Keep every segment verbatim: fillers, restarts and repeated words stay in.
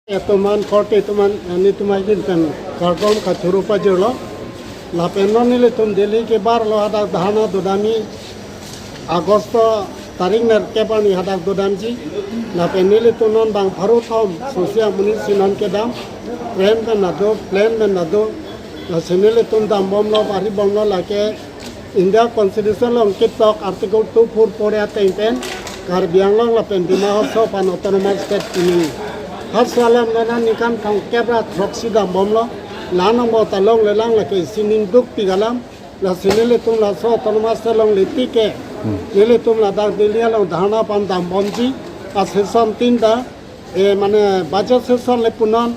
Etuman korte etuman, eh, netum ahin pen kardom kachoro pajirlo. Lapen non nelitum Delhi kebarlo hadak dharna dodamji August tarik nerkep arni hadak dodamji. Lapen nelitum non bang pharo thom susia amonit si non kedam. Frame pen nado, plan pen nado. Lasi nelitum dambomlo, bari bomlo lake India Constitution along ketok Article two four four ateng pen Karbi Anglong lapen Dima Hasao aphan Autonomous State pini. Halaso alam non ningkan thomkep ra throksi dambomlo. La-an angbong ta longlelang, lake isi ning dukpik alam. Lasi nelitum laso Autonomous State longle tik ke, Hmm. nelitum ladak Delhi along dharna aphan dambomji. A session tinta, eh, mane budget session le punon,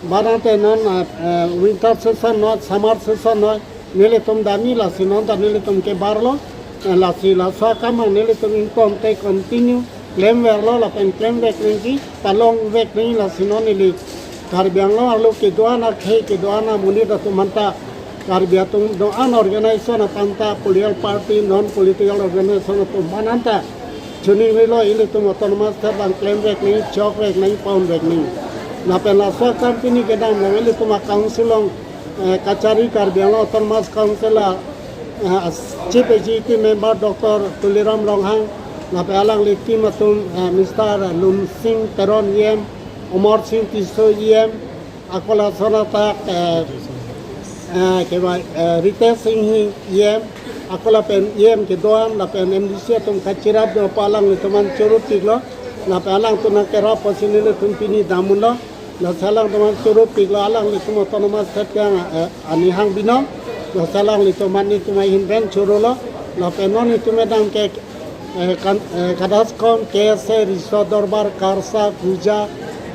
barang te non, eh, eh, winter session noi, summer session noi, nelitum damji. Lasi non ta nelitum kebarlo, eh, lasi laso akam nelitum ingkoi te continue klemverlo lapen klemvek nangji, ta longvek nangji. Lasi non neli Karbi Anglong arlo kedo-an akhei, kedo-an amonit atum aphanta, Karbi atum do-an organization aphanta, political party, non political organization atum aphan ta choningrilo, ilitum Autonomous State abang klemvek nangji, chokvek nangji, ponvek nangji. Lapen laso akam pini kedam along ilitum a council along, eh, kachari Karbi Anglong Autonomous Council a, eh, Chief Executive Member Doctor Tuliram Ronghang, lapen alangli team atum, eh, Mister Lumsing Teron E M, Amarsing Tisso E M, ako lason athak, eh, eh, kevai, eh, Ritesh Enghi E M, ako lapen E M kedo-an, lapen M D C atum kachirap do pu alanglitum aphan choro piklo, lapen alangtum nangkerap pusi nelitum pini dam unlo, lasi alangtum aphan choro piklo, alanglitum Autonomous State kehang, eh, ani hang binong, lasi alanglitum aphan netum ahin pen chorolo, lapen non netum kedam ke eh, kan, eh, Kadaskom, K S A, Riso Dorbar, Karsa, Kuja,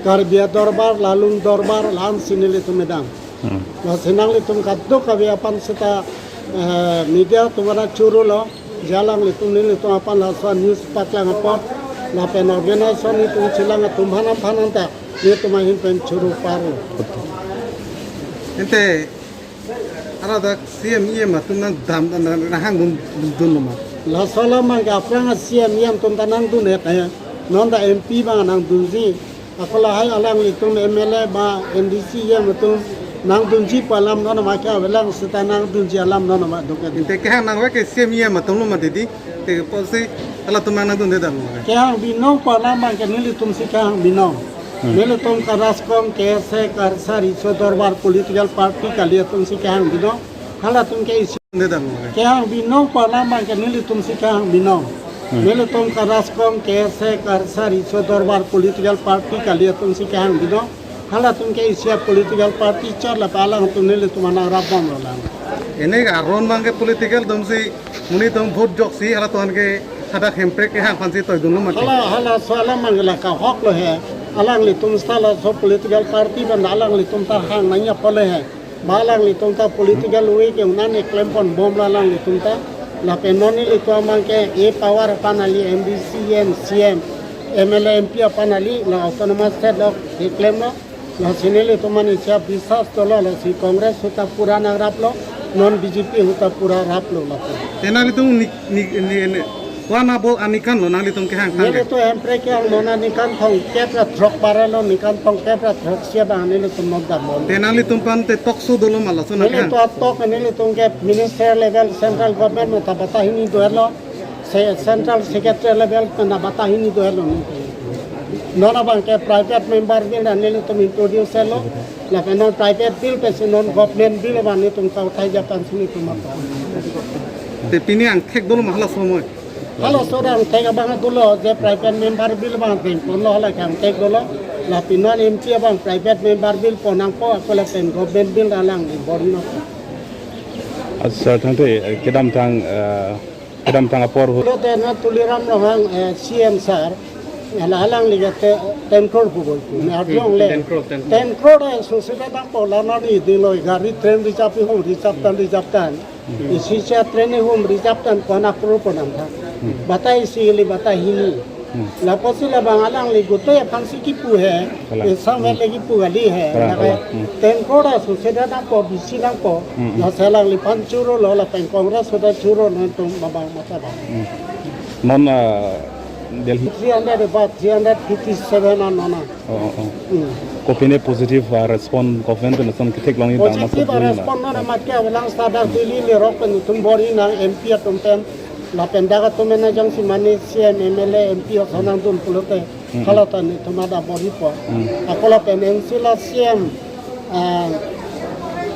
Karbi Dorbar, Lalung Dorbar, la-an si nelitum kedam. Hmm. Lasi nanglitum kadokave aphan seta, eh, media atum aphan chorolo, je alanglitum nelitum aphan laso news paklang apot, lapen organization netum chelang atum aphan aphan ta netum ahin pen choro parlo. Ante, haladak C M E M atum nangdam, nang, nanghang dun, dun lo ma? Laso alam abang ke aphrang C M E M atum ta nangdun-et, eh. Non ta M P abang nangdunji. Ako lahai alanglitum M L A ba M D C E M atum nangdunji pu alam non ma ke avelang, seta nangdunji alam non ma dokok. Ante kehang nangvek ke C M E M atum lo ma didi. Te pusi halatum nangdunde dam. Kehang binong pu alam abang ke nelitum si kehang binong. Hmm. Nelitum Kadaskom, K S A, Karsa, Riso Dorbar political party kali atum si kehang binong. Halatum ke isi. Dam. Kehang binong pu alam abang ke nelitum si kehang binong. Hmm. Nelitum Kadaskom, K S A, Karsa, Riso Dorbar political party kali atum si kehang binong. Halatum ke isi a political party chot, lapen alangtum nelitum aphan nangrap bomlo lang. Ene aron abang ke political atum si monit atum vote joksi halatum ke hadak Hemprek kehang aphan si toidun lo mati. Hala, halaso alam abang ke la kahok lo he. Alanglitum seta laso political party abang alanglitum ta hang nangji apot lo he. Ba alanglitum ta political way ke un-an keklem pon bomlo alanglitum ta. Lapen non nelitum abang ke e power aphan kali, M D C, M C M, M L A, M P aphan kali, la Autonomous State lo keklemlo. Lasi nelitum aphan isi a biswas dolo, lasi Congress ahut ta pura nangraplo, non B J P ahut ta pura raplo lasi. Te nanglitum ni, ni, ni, ni, ko-an abo aningkan lo nanglitum kehang thang ke? Nelitum Hemprek kehang non aningkan thomkep ra throk bare lo, ningkan thomkep ra throksi abang nelitum non dambom. Te nanglitum aphan te talk show dolo ma laso nang kehang? Nelitum a talk, nelitum ke minister level central government mata bata hini do-etlo. Se-, central secretary level pen ta bata hini do-etlo. Non abang ke private member bill ta nelitum introduce lo. Lapen non private bill pensi non government bill abang nelitum kauthai japan sini tum apa. Te pini angthek dolo ma halaso amoi? Halaso angthek abang dolo, je private member bill abang pon lo, hala angthek dolo. Lapen non M P abang private member bill pon nangpo, ako lapen government bill alangli borno. Accha, tangte, eh, kedamtang, eh, kedamtang apor ahut. Lo te na Tuliram Ronghang, eh, C M sir, eh, la alangli ke te, ten crore pu bol pu. Ne arjong le. Ten crore, ten crore. Ten crore, eh, sosida dampo la non ne dilo gari train reserve hum reserve tan reserve tan. Hmm. Isi sia train hum reserve tan ko-an crore pon nangtha. Hmm. Bata isi ili bata hini. Hmm. Lapusi labang alangli gotei aphan si kipu he, kalang, eh, samvel, hmm, le kipu kali he. Kalang, lake, kalang. Hmm. Ten crore asosida dampo, bisi dampo. Hmm, hmm. Lasi alangliphan chorolo, lapen Congress ahut ta choro nangtum abang mata abang. Hmm. Non, ah, Delhi? Three hundred, about three hundred fifty-seven an non. Oh, oh, oh. Hmm. Kopine positive, ah, response government pen ason ketheklong-i abang, positive, masa, ah, response non amat ke avelang seta dak Delhi lerok pen itum bor-i nang M P atum pen lapen dak atum ena jongsi mane C M, M L A, M P ason nangdun pulote, hmm, hala ta netum adak bor-ipo. Hmm. Ako lapen N C la C M, ah,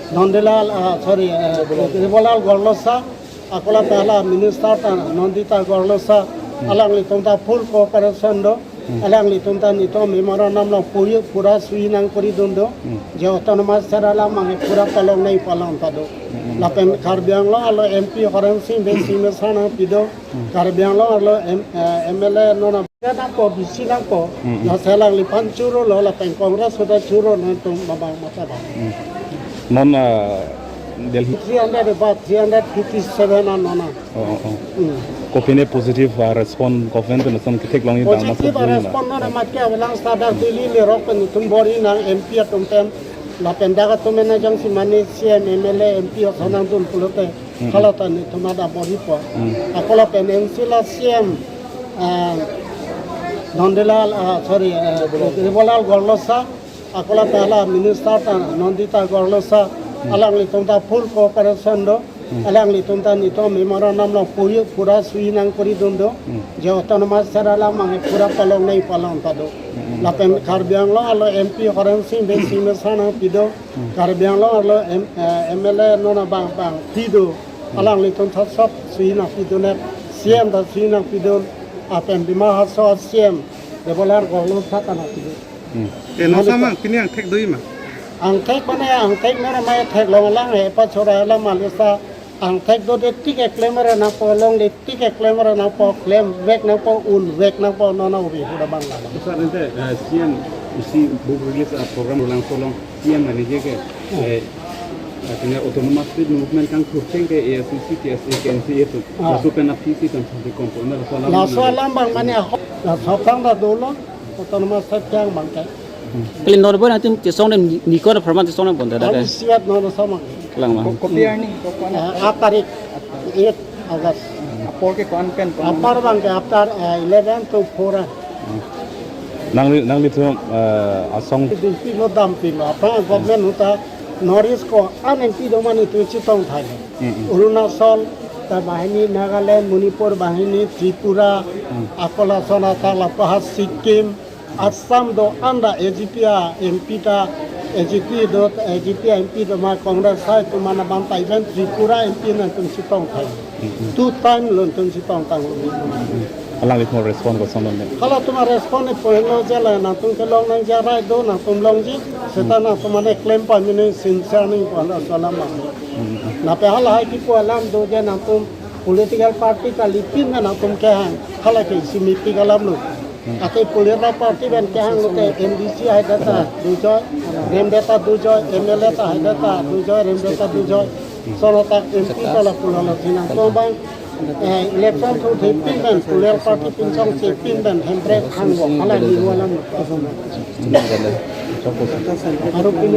Nandilal, ah, sorry, ah, Debolal Gorlosa, ako lapen hala minister ta Nandita Gorlosa, hmm, alanglitum ta full cooperation do. Hmm. Alanglitum ta netum memorandum along pura, pura sui nangkuri dun do. Hmm. Je autonomous state alam abang pura palong nangji pu alam ta do. Hmm. Lapen Karbi Anglong arlo M P Horensing Bey Singh mesen nangpi do. Hmm. Karbi Anglong arlo M-, eh, M L A non abang nangpo, B C nangpo. Hmm. Lasi alangliphan choro lo, lapen Congress suda choro nangtum abang mata abang. Hmm. Non, ah, Delhi. Three hundred, about three hundred fifty-seven an non. Oh, oh, oh. Hmm. Kopine positive, ah, response government pen ason ketheklong-i abang, masa, positive, ah, response non amat ke avelang seta dak Delhi lerok pen itum bor-i nang M P atum pen lapen dak atum ena jongsi mane C M, M L A, M P ason nangdun pulote, hmm, hala ta netum adak bor-ipo. Hmm. Ako lapen N C la C M, ah, Nandilal, ah, sorry, ah, Debolal Gorlosa, ako lapen hala minister ta Nandita Gorlosa, hmm, alanglitum ta full cooperation do. Hmm. Alanglitum ta netum memorandum along pura, pura sui nangkuri dun do. Hmm. Je autonomous state alam abang pura palong nangji pu alam ta do. Hmm. Lapen Karbi Anglong arlo M P Horensing Bey Singh mesen nangpi do. Hmm. Karbi Anglong arlo M-, eh, M L A non abang abang pi do. Hmm. Alanglitum ta sop sui nangpi dun-et, C M ta sui nangpi dun, lapen Dima Hasao C M Debolal Gorlosa ta nangpi dun. Hmm. Eh, non sa mang, pini angthek do-i ma? Angthek mane, angthek mane mai theklong lang he, pa chora lang ma lesa angthek do de tik keklem ra nangpo, longle tik keklem ra nangpo, klemvek nangpo, unvek nangpo, non non ubi huda bang la. Sir, ante, eh, C M isi book release, ah, program Rulangso along C M mane je ke, eh, artinya autonomous state movement kangthur cheng ke A S D C, T S A, K N C A atum. Ah. Laso pen aphi si kan sampai kompon, laso alam. Laso alam abang mane ahok, laso abang ta dolo. Autonomous state kang abang ke. Kali non bo nangtum chesong dem ni, ni ko na pharman chesong dem bonta dak. Ami siat non sama. Kelang ma. Ko-, kopi arni, ko-, ko-, ah, aat tarik, eight August. Apor ke ko-an pen, ko-an? Apor abang ke after, eh, eleven to four, ah. Nangli, nanglitum, eh, asong. Di pilo dam pilo. Apa government ahut ta North East ko-an M P do mane itum chetong thai. Hmm, hmm. Arunachal ta banghini, Nagaland, Manipur banghini, Tripura, hmm, ako lason athak lapu ha Sikkim, Assam do-an ta A G P a M P ta, A G P do, A G P a M P do ma Congress hai tu mana bang ta even Tripura M P nangtum chetong thai. Hmm, hmm. Two time lo nangtum chetong tanglo. Hmm. Alanglitum response koson lo ne? Halatum response ne point lo je la nangtum kelong nangji arai do nangtum longji. Seta nangtum mane klem pa mene sincere nangji pu laso alam ma. Hmm. Lapen halahai kipu alam do je nangtum political party kalipin nangtum kehang. Hala ke isi meeting alam lo. Hmm. Athe political party pen kehang lote M D C hai det ta dojoi, rem det ta dojoi, M L A ta hai det ta dojoi, rem det ta dojoi. Lason athak M P ta lapu lalo sinang. To bang, eh, election thothe pin pen, political party pinsong si pin pen, Hemprek hangvek hala ni alam. Aru pin